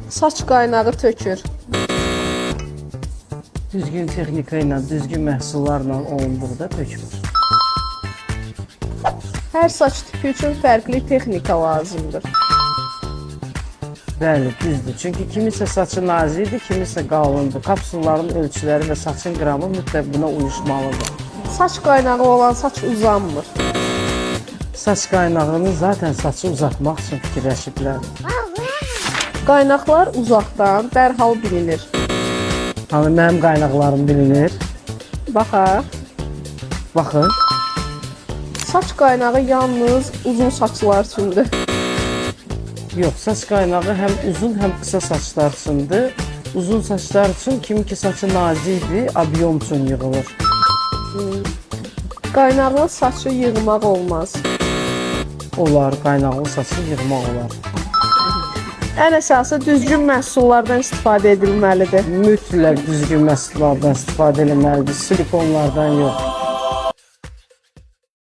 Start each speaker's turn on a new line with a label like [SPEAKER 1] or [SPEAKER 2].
[SPEAKER 1] Saç qaynağı tökür.
[SPEAKER 2] Düzgün texnika ilə, düzgün məhsullarla olunduqda tökülür.
[SPEAKER 1] Hər saç tipi üçün fərqli texnika lazımdır.
[SPEAKER 2] Bəli, düzdür. Çünki kimisə saçı nazikdir, kimisə qalındır. Kapsulların ölçüləri və saçın qramı mütləq buna uyuşmalıdır.
[SPEAKER 1] Saç qaynağı olan saç uzanmır.
[SPEAKER 2] Saç qaynağını zaten saçı uzatmaq üçün fikirləşiblər.
[SPEAKER 1] Qaynaqlar uzaqdan dərhal bilinir.
[SPEAKER 2] Hani mənim qaynaqlarım bilinir.
[SPEAKER 1] Baxaq.
[SPEAKER 2] Baxın,
[SPEAKER 1] Saç qaynağı yalnız uzun saçlar üçündür.
[SPEAKER 2] yox, saç qaynağı həm uzun, həm qısa saçlar üçündür. Uzun saçlar üçün kim ki saçı nazikdir, abyom üçün yığılır.
[SPEAKER 1] Qaynaqlı saçı yığmaq olmaz.
[SPEAKER 2] Olar, qaynaqlı saçı yığmaq olar.
[SPEAKER 1] Ən əsası düzgün məhsullardan istifadə edilməlidir.
[SPEAKER 2] Mütləq düzgün məhsullardan istifadə etməlidir, silikonlardan yox.